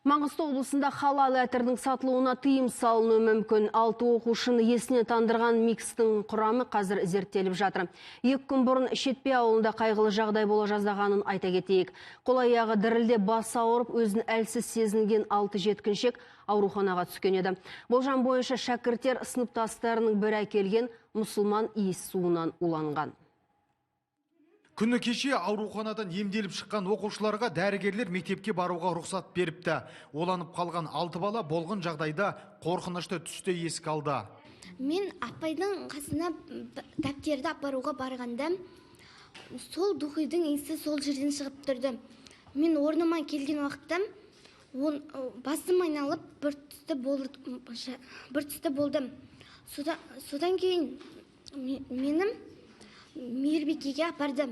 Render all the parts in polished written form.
Маңғыстау облысында халал әтірдің сатылуына тыйым салынуы мүмкін. 6 оқушыны есіне тандырған микстің құрамы қазір зерттеліп жатыр. 2 күн бұрын Шетпе ауылында қайғылы жағдай бола жаздағанын айта кетейік. Қол аяғы дірілдеп, басы ауырып, өзін әлсіз сезінген 6 жеткіншек ауруханаға түскен еді. Болжам бойынша, шәкірттер сыныптастарының бірі әкелген мұсылман иіс суынан уланған. Күні кеше ауруханадан емделіп шыққан оқушыларға дәрігерлер мектепке баруға рұқсат беріпті. Уланып қалған 6 бала болған жағдайда қорқынышты түсте еске алды. Мен апайдың қасына дәптерді апаруға барғанда, сол духидің иісі сол жерден шығып тұрды. Мен орныма келген уақытта басым айналып, бір түсті болды, бір түсті болдым. Содан кейін менің мейірбикеге апарды.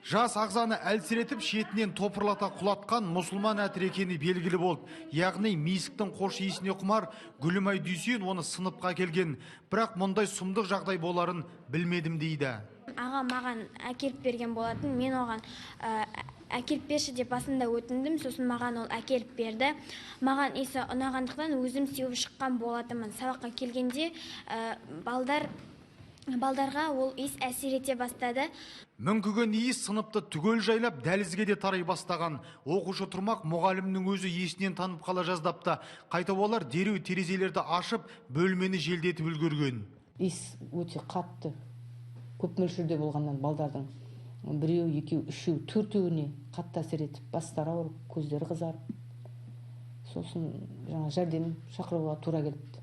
Жас ағзаны әлсіретіп, шетінен топырлата құлатқан мұсылман әтірі екені белгілі болды. Яғни мисктің қош иісіне құмар Гүлімай Дүйсен оны сыныпқа келген. Бірақ мұндай сұмдық жағдай боларын білмедім дейді. Аға маған әкеліп берген болатын. Мен оған әкеліп берші деп басында өтіндім, сосын маған ол әкеліп берді. Маған иісі ұнағандықтан, өзім сеуіп шыққан болатынмын. Сабаққа келгенде балдарға ол иіс әсер ете бастады. Мүңкіген иіс сыныпты түгел жайлап, дәлізге де тарай бастаған. Оқушы тұрмақ, мұғалімнің өзі есінен танып қала жаздапты. Қайта олар дереу терезелерді ашып, бөлмені желдетіп үлгерген. Иіс өте қатты, көп мөлшерде болғаннан балдардың біреу, екеу, үшеу, төртеуіне қатты әсер етіп, бастары ауырып, көздері қызарып, сосын жаңа жәрдем шақыруға тура келіпті.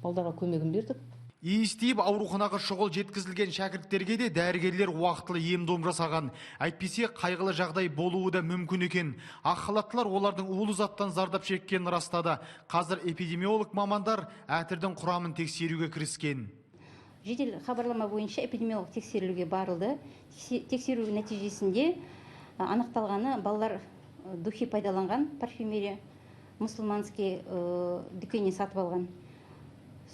Балдарға көмегін бердік. Иіс тиіп ауруханаға шұғыл жеткізілген шәкірттерге де дәрігерлер уақытылы ем-дом жасаған. Әйтпесе қайғылы жағдай болуы да мүмкін екен. Ақ халаттылар олардың улы заттан зардап шеккенін растады. Қазір эпидемиолог мамандар әтірдің құрамын тексеруге кіріскен. Жедел хабарлама бойынша эпидемиолог тексерілуге барылды. Тексеру нәтижесінде анықталғаны, балалар духи пайдаланған, парфюмерия, мусульманский дүкеннен сатып алған.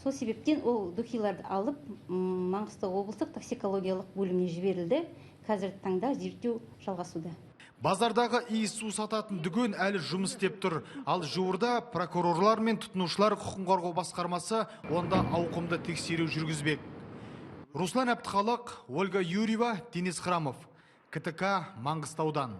Сол себептен ол духиларды алып, Маңғыстау облыстық токсикологиялық бөліміне жіберілді. Қазіргі таңда зерттеу жалғасуда. Базардағы иіс су сататын дүкен әлі жұмыс істеп тұр. Ал жуырда прокурорлар мен тұтынушылар құқығын қорғау басқармасы онда ауқымды тексеру жүргізбек. Руслан Әбдіхалық, Ольга Юрьева, Денис Храмов. КТК, Маңғыстаудан.